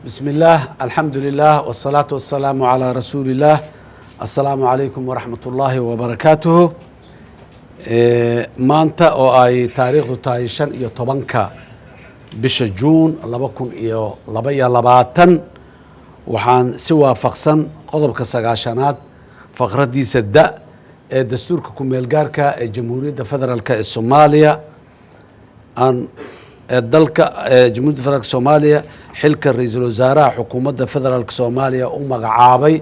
بسم الله، الحمد لله، والصلاة والسلام على رسول الله. السلام عليكم ورحمة الله وبركاته. Maanta oo ay taariikhdu tahay 15-ka bisha Juun 2022, waxaan si waafaqsan qodobka 90aad faqraddiisa da ee dastuurka ku-meelgaarka ee Jamhuuriyadda Federaalk ee Soomaaliya aan ee dalka ee Jamhuuriyadda Federaalk Soomaaliya xilka ra-iisul wasaaraha xukuumadda Federaalk Soomaaliya u magacaabay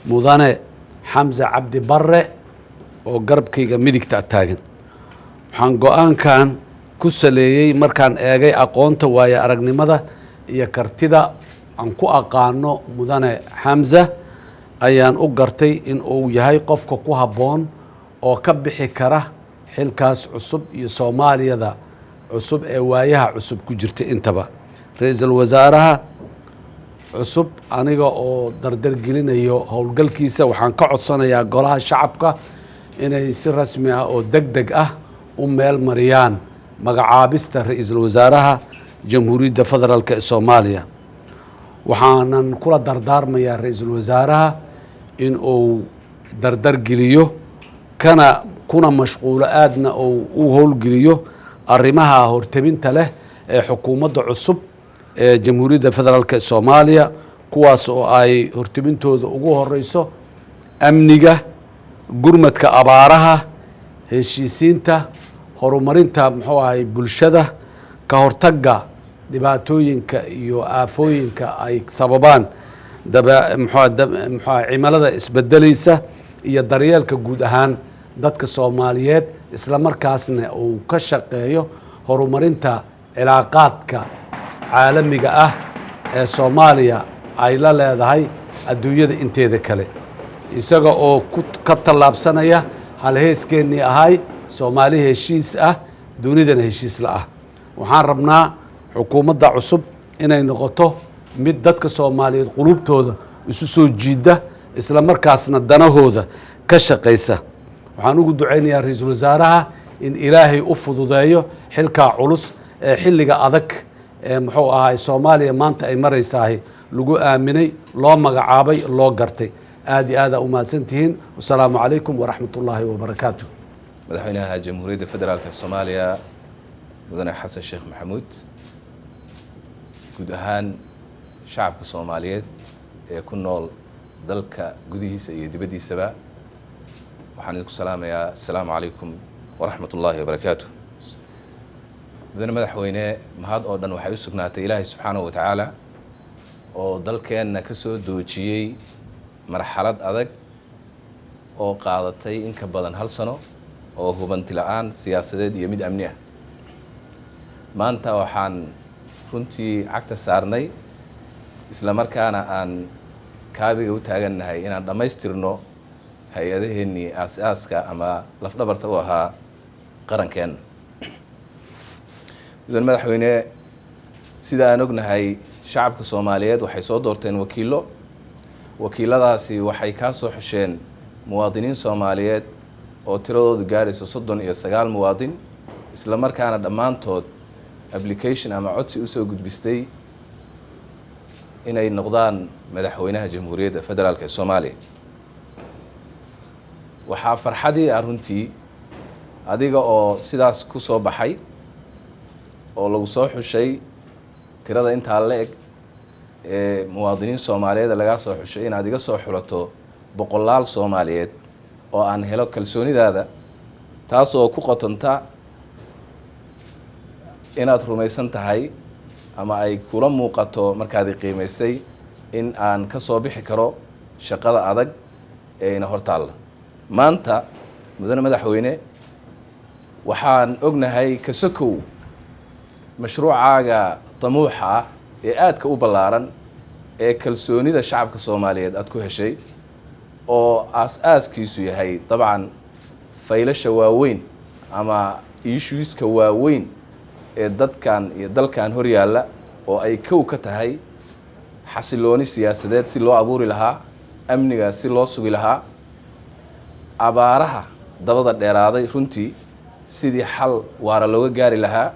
Mudane Xamse Cabdi Barre oo garabkayga midigta taagan. Waxaan go-aankan ku saleeyey markaan eegay aqoonta, waayo aragnimada iyo kartida aan ku aqaano Mudane Xamse, ayaan u gartay in uu yahay qofka ku habboon oo ka bixi kara xilkaas cusub iyo Soomaaliyada cusub ee waayaha cusub ku jirta intaba. Ra-iisul wasaaraha cusub, aniga oo dardargelinayo howlgalkiisa, waxaan ka codsanayaa Golaha Shacabka inay si rasmi ah oo deg deg ah u meel mariyaan magacaabista ra-iisul wasaaraha Jamhuuriyadda Federaalk ee Soomaaliya. Waxaanan kula dardaarmayaa ra-iisul wasaaraha in uu dardargeliyo kana kuna mashquulo, aadna uu u howlgeliyo arrimaha hortebinta leh ee xukuumadda cusub ee Jamhuuriyadda Federaalk ee Soomaaliya, kuwaas oo ay hortebintooda ugu horeyso amniga, gurmadka abaaraha, heshiisiinta, horumarinta, muxuu ahay, bulshada, ka hortagga dhibaatooyinka iyo aafooyinka ay sababaan daba muxuu cimilada isbedelaysa, iyo daryeelka guud ahaan dadka Soomaaliyeed, isla markaasna uu ka shaqeeyo horumarinta cilaaqaadka caalamiga ah ee Soomaaliya ay la leedahay adduunyada inteeda kale, isaga oo ku ka tallaabsanaya halheeskeennii ahay "Soomaali heshiis ah, dunidana heshiis la ah". Waxaan rabnaa xukuumadda cusub inay noqoto mid dadka Soomaaliyeed qulubtooda isu soo jiida, isla markaasna danahooda ka shaqaysa. Waxaan ugu ducaynayaa ra-iisul wasaaraha in Ilaahay u fududeeyo xilkaa culus ee xilliga adag ee, muxuu ahaay, Soomaaliya maanta ay maraysahay lagu aaminay, loo magacaabay, loo gartay. Aad iyo aada umahadsan tihiin. Wasalaamu calaykum waraxmat ullaahi wabarakaatu. Madaxweynaha Jamhuuriyadda Federaalka Soomaaliya, Mudane Xasan Sheekh Maxamuud, guud ahaan shacabka Soomaaliyeed ee ku nool dalka gudihiisa iyo dibaddiisaba, waxaan idinku salaamayaa assalaamu calaykum waraxmat ullaahi wabarakaatu. Mudane madaxweyne, mahad oo dhan waxay u sugnaatay Ilaahay subxaanahu wa tacaala oo dalkeenna ka soo doojiyey marxalad adag oo qaadatay in ka badan hal sano oo hubanti la-aan siyaasadeed iyo mid amni ah. Maanta waxaan runtii cagta saarnay, isla markaana aan kaabiga u taagannahay inaan dhammaystirno hay-adaheennii aas-aaska ama lafdhabarta u ahaa qarankeenna. Mudane madaxweyne, sida aan ognahay, shacabka Soomaaliyeed waxay soo doorteen wakiillo. Wakiiladaasi waxay kaa soo xusheen muwaadiniin Soomaaliyeed oo tiradoodu gaadhayso 39 muwaadin, isla markaana dhammaantood application ama codsi usoo gudbistay inay noqdaan madaxweynaha Jamhuuriyadda Federaalk ee Soomaaliya. Waxaa farxadii ah runtii adiga oo sidaas ku soo baxay oo lagu soo xushay, tirada intaa la eg ee muwaadiniin Soomaaliyeed lagaa soo xushay, inaad iga soo xulato boqolaal Soomaaliyeed oo aan helo kalsoonidaada, taasoo ku qotonta inaad rumaysan tahay ama ay kula muuqato markaad i qiimaysay in aan ka soo bixi karo shaqada adag ee ina hortaalla maanta. Mudane madaxweyne, waxaan ognahay, kasokow mashruucaaga damuuxa ah ee aadka u ballaaran ee kalsoonida shacabka Soomaaliyeed aada ku heshay, oo aas-aaskiisu yahay dabcan faylasha waaweyn ama issueska waaweyn ee dadkan iyo dalkan hor yaalla, oo ay kow ka tahay xasilooni siyaasadeed si loo abuuri lahaa, amniga si loo sugi lahaa, abaaraha dabada dheeraaday runtii sidii xal waara looga gaari lahaa,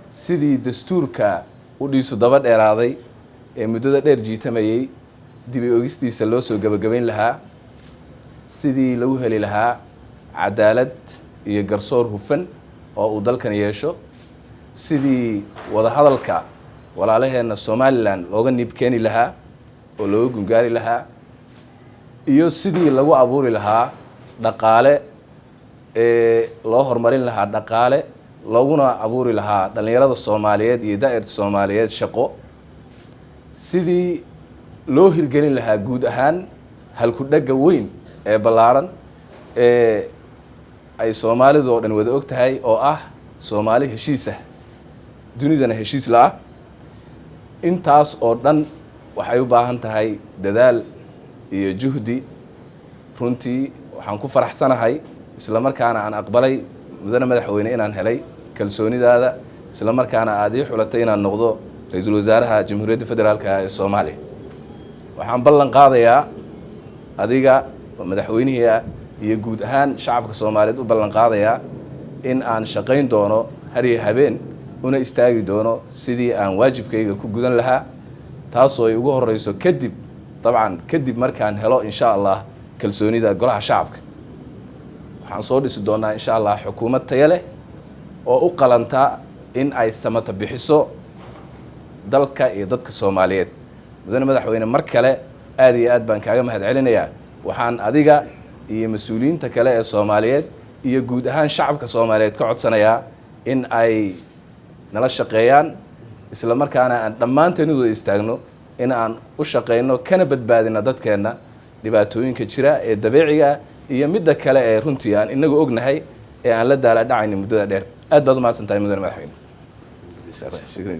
sidii dastuurka u dhiisu daba dheeraaday ee muddada dheer jiitamayey dib u eegistiisa loo soo gebagabayn lahaa, sidii lagu heli lahaa cadaalad iyo garsoor hufan oo uu dalkan yeesho, sidii wadahadalka walaalaheenna Somalilan looga niib keeni lahaa oo looga gungaari lahaa, iyo sidii lagu abuuri lahaa dhaqaale ee loo horumarin lahaa dhaqaale, looguna abuuri lahaa dhallinyarada Soomaaliyeed iyo daa'irta Soomaaliyeed shaqo, sidii loo hirgelin lahaa guud ahaan halku-dhegga weyn ee ballaaran ee ay Soomaalidu oo dhan wada og tahay oo ah Soomaali heshiis ah, dunidana heshiis la-ah. Intaas oo dhan waxay u baahan tahay dadaal iyo juhdi. Runtii waxaan ku faraxsanahay isla markaana aan aqbalay, mudane madaxweyne, inaan helay kalsoonidaada, isla markaana aada ii xulatay inaan noqdo ra-iisul wasaaraha Jamhuuriyadda Federaalka ee Soomaaliya. Waxaan ballan qaadayaa adiga oo madaxweynihii ah iyo guud ahaan shacabka Soomaaliyeed u ballan qaadayaa in aan shaqayn doono har iyo habeen, una istaagi doono sidii aan waajibkayga ku gudan lahaa, taasoo ay ugu horeyso kadib, dabcan kadib markaan helo insha Allah kalsoonida golaha shacabka, waxaan soo dhisi doonaa insha Allah xukuumad tayo leh oo u qalanta in ay samata bixiso dalka iyo dadka Soomaaliyeed. Mudane madaxweyne, mar kale aada iyo aad baan kaaga mahad celinayaa. Waxaan adiga iyo mas-uuliyiinta kale ee Soomaaliyeed iyo guud ahaan shacabka Soomaaliyeed ka codsanayaa in ay nala shaqeeyaan, isla markaana aan dhammaanteen wada istaagno in aan u shaqeyno kana badbaadino dadkeenna dhibaatooyinka jira ee dabeeciga iyo midda kale ee runtii aan inagu ognahay ee aan la daala dhacaynin muddada dheer. Aad baad u mahadsan tahay, mudane madaxweyne. Shukran.